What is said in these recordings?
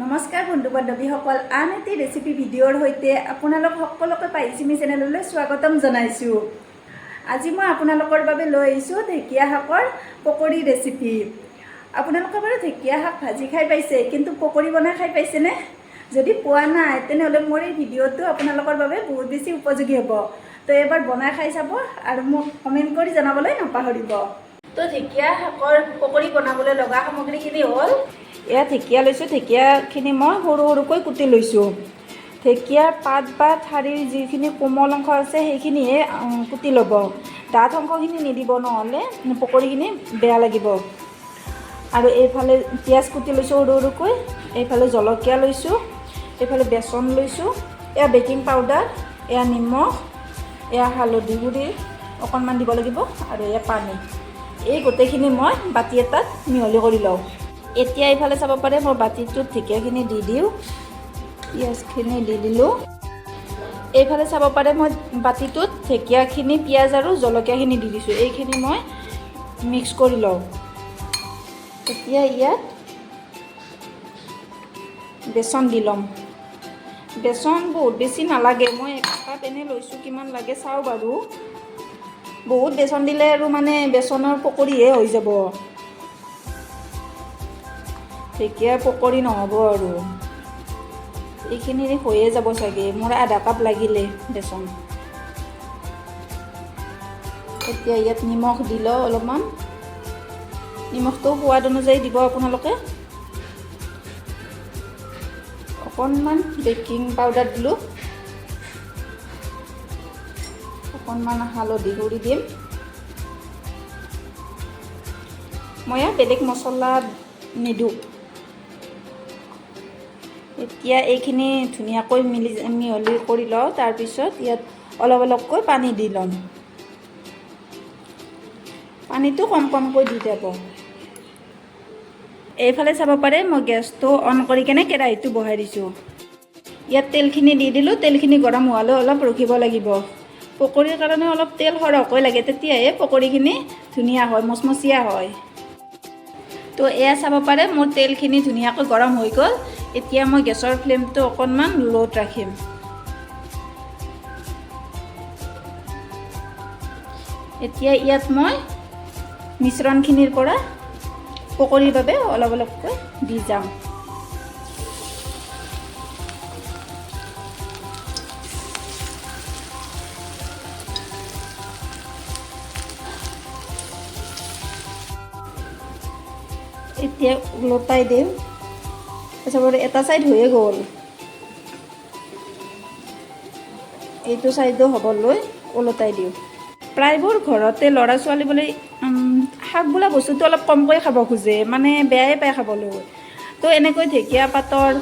নমস্কাৰ বন্ধু বান্ধৱীসকল, আন এটি ৰেচিপি ভিডিঅ'ৰ সৈতে আপোনালোক সকলোকে পাহিচিমি চেনেললৈ স্বাগতম জনাইছোঁ। আজি মই আপোনালোকৰ বাবে লৈ আহিছোঁ ঢেকীয়া শাকৰ পকৰী ৰেচিপি। আপোনালোকে বাৰু ঢেকীয়া শাক ভাজি খাই পাইছে, কিন্তু পকৰী বনাই খাই পাইছেনে? যদি পোৱা নাই, তেনেহ'লে মোৰ এই ভিডিঅ'টো আপোনালোকৰ বাবে বহুত বেছি উপযোগী হ'ব। তো এবাৰ বনাই খাই চাব আৰু মোক কমেণ্ট কৰি জনাবলৈ নাপাহৰিব। তো ঢেকীয়া শাকৰ পকৰী বনাবলৈ লগা সামগ্ৰীখিনি হ'ল, এয়া ঢেকীয়া লৈছোঁ। ঢেকীয়াখিনি মই সৰু সৰুকৈ কুটি লৈছোঁ। ঢেকীয়াৰ পাত বা ঠাৰিৰ যিখিনি কোমল অংশ আছে, সেইখিনিহে কুটি ল'ব। ডাঠ অংশখিনি নিদিব, নহ'লে পকৰীখিনি বেয়া লাগিব। আৰু এইফালে পিঁয়াজ কুটি লৈছোঁ সৰু সৰুকৈ, এইফালে জলকীয়া লৈছোঁ, এইফালে বেচন লৈছোঁ, এয়া বেকিং পাউডাৰ, এয়া নিমখ, এয়া হালধি গুড়ি অকণমান দিব লাগিব আৰু এয়া পানী। এই গোটেইখিনি মই বাতি এটাত মিহলি কৰি লওঁ। এতিয়া এইফালে চাব পাৰে, মই বাতিটোত ঢেকীয়াখিনি দি দিওঁ, পিঁয়াজখিনি দি দিলোঁ। এইফালে চাব পাৰে, মই বাতিটোত ঢেকীয়াখিনি, পিঁয়াজ আৰু জলকীয়াখিনি দি দিছোঁ। এইখিনি মই মিক্স কৰি লওঁ। এতিয়া ইয়াত বেচন দি ল'ম। বেচন বহুত বেছি নালাগে, মই এক কাপ এনেই লৈছোঁ। কিমান লাগে চাওঁ বাৰু। বহুত বেচন দিলে আৰু মানে বেচনৰ পকৰীহে হৈ যাব, ঢেকীয়াৰ পকৰী নহ'ব। আৰু এইখিনি হৈয়ে যাব চাগে। মোৰ আধা কাপ লাগিলে বেচন। এতিয়া ইয়াত নিমখ দি লওঁ অলপমান। নিমখটো সোৱাদ অনুযায়ী দিব আপোনালোকে। অকণমান বেকিং পাউডাৰ দিলোঁ, অকণমান হালধি গুড়ি দিম। মই ইয়াত বেলেগ মছলা নিদিওঁ। এতিয়া এইখিনি ধুনীয়াকৈ মিহলি কৰি লওঁ। তাৰপিছত ইয়াত অলপ অলপকৈ পানী দি ল'ম। পানীটো কম কমকৈ দি যাব। এইফালে চাব পাৰে, মই গেছটো অন কৰি কেনে কেৰাহীটো বহাই দিছোঁ। ইয়াত তেলখিনি দি দিলোঁ। তেলখিনি গৰম হোৱালৈ অলপ ৰখিব লাগিব। পকৰীৰ কাৰণে অলপ তেল সৰহকৈ লাগে, তেতিয়াহে পকৰীখিনি ধুনীয়া হয়, মচমচীয়া হয়। তো এয়া চাব পাৰে, মোৰ তেলখিনি ধুনীয়াকৈ গৰম হৈ গ'ল। এতিয়া মই গেছৰ ফ্লেমটো অকণমান ল'ত ৰাখিম। এতিয়া ইয়াত মই মিশ্ৰণখিনিৰ পৰা পকৰীৰ বাবে অলপ অলপকৈ দি যাম। এতিয়া ওলটাই দিম। তাৰপিছত এটা ছাইড হৈয়ে গ'ল, এইটো ছাইডো হ'বলৈ ওলটাই দিওঁ। প্ৰায়বোৰ ঘৰতে ল'ৰা ছোৱালী বোলে শাক বোলা বস্তুটো অলপ কমকৈ খাব খোজে, মানে বেয়াই পায় খাবলৈ। তো এনেকৈ ঢেকীয়া পাতৰ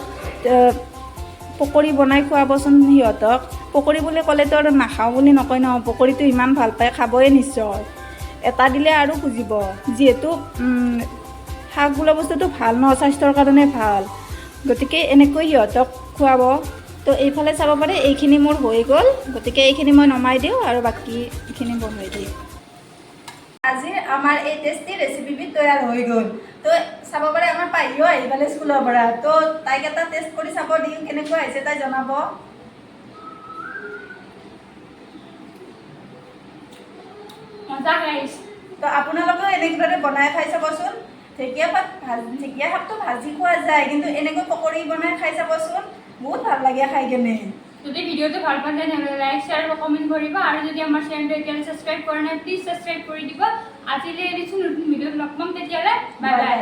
পকৰী বনাই খুৱাবচোন সিহঁতক। পকৰী বুলি ক'লেতো আৰু নাখাওঁ বুলি নকয় ন। পকৰীটো ইমান ভাল পায়, খাবই নিশ্চয়। এটা দিলে আৰু খুজিব। যিহেতু শাক বোলা বস্তুটো ভাল ন, স্বাস্থ্যৰ কাৰণে ভাল, গতিকে এনেকৈ সিহঁতক খুৱাব। তো এইফালে চাব পাৰে, এইখিনি মোৰ হৈ গ'ল। গতিকে এইখিনি মই নমাই দিওঁ আৰু বাকীখিনি বনাই দিওঁ। আজিৰ আমাৰ এই টেষ্টি ৰেচিপিবিধ তৈয়াৰ হৈ গ'ল। তো চাব পাৰে, আমাৰ পাহিও আহি পালে স্কুলৰ পৰা। তো তাইক এটা টেষ্ট কৰি চাব দিওঁ, কেনেকুৱা হৈছে তাই জনাব। মজা গাইছ। তো আপোনালোকেও এনেদৰে বনাই খাই চাবচোন। ঢেকীয়া পাত ভাজি, ঢেকীয়া শাকটো ভাজি খোৱা যায়, কিন্তু এনেকৈ পকৰী বনাই খাই চাবচোন, বহুত ভাল লাগে খাই কেনে। যদি ভিডিঅ'টো ভাল পায়, তেনেহ'লে লাইক, শ্বেয়াৰ বা কমেণ্ট কৰিব। আৰু যদি আমাৰ চেনেলটো এতিয়ালৈ ছাবস্ক্ৰাইব কৰা নাই, প্লিজ ছাবস্ক্ৰাইব কৰি দিব। আজিলৈ এৰিছোঁ, নতুন ভিডিঅ'ত লগ পাম। তেতিয়াহ'লে বাই বাই।